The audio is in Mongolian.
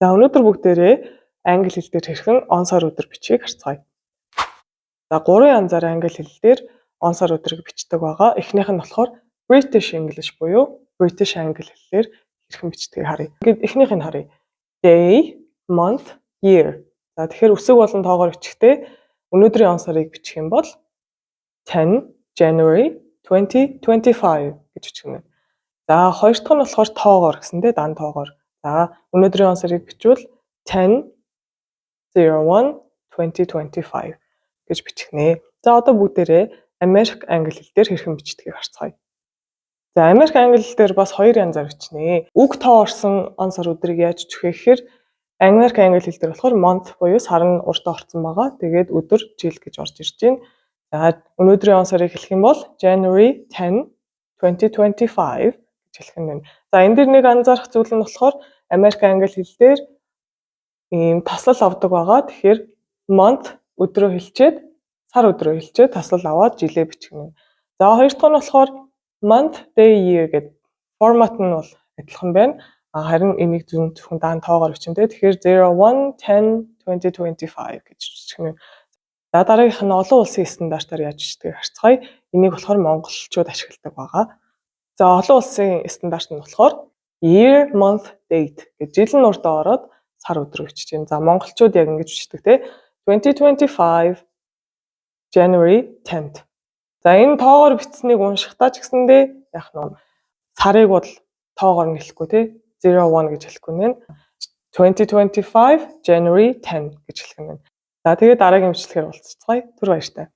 За, өнөөдөр бүгдээрээ англи хэл дээр хэрхэн он, сар, өдөр бичихийг харцгаая. За, гурван янзаар англи хэл дээр он, сар, өдрийг бичдэг байгаа. Эхнийх нь болохоор British English буюу British англи хэлээр хэрхэн бичдгийг харъя. Ингээд эхнийх нь харъя. Day, month, year. За, тэгэхээр үсэг болон тоогоор бичихтэй өнөөдрийн он сарыг бичих юм бол 10 January 2025 гэж бичих нь. За, хоёр дахь нь болохоор тоогоор гэсэн, дээ, дан тоогоор. За, өнөөдрийн он сарыг бичвэл 10 01 2025 гэж бичих нэ. За, одоо бүгдээрээ Америк англи хэл дээр хэрхэн бичдгийг харцгаая. За, Америк англи хэл дээр бас хоёр янзаар бичнэ. Үг тоо орсон он, сар, өдрийг яаж бичих вэ гэхээр Америк англи хэл дээр болохоор month буюу сар нь урдаа орсон байгаа. Тэгээд өдөр, жил гэж орж ирж байна. За, өнөөдрийн он сарыг хэлэх юм бол January 10 2025 гэж хэлэх нь байна. За, энэ дээр нэг анзаарах зүйл нь болохоор Америк англи хэл дээр ийм таслал авдаг байгаа. Тэгэхээр month өдрөө хэлчээд, сар өдрөө хэлчээд, таслал аваад жилээ бичих нь. За, хоёр дахь нь болохоор month, day, year гэдэг формат нь бол адилхан байна. А харин энийг зөвхөн даан тоогоор бичнэ, те. Тэгэхээр 01 10 2025 гэж бичих нь. За, дараагийнх нь олон улсын стандартаар яаж бичдгийг харцгаая. Энийг болохоор монголчууд ашигладаг байгаа. За, олон улсын стандарт нь болохоор year, month, date гэж жил нь урдаа ороод сар, өдөр бичиж байна. За, монголчууд яг ингэж бичдэг, те. 2025 January 10th. За, энэ тоогоор бичсэнийг уншихдаа ч гэсэндээ яг нь сарыг бол тоогоор нь хэлэхгүй, те, 01 гэж хэлэхгүй нэ. 2025 January 10 гэж хэлэх нь. За, тэгээд дараагийн бичлэгээр уулзацгаая. Түр баяртай.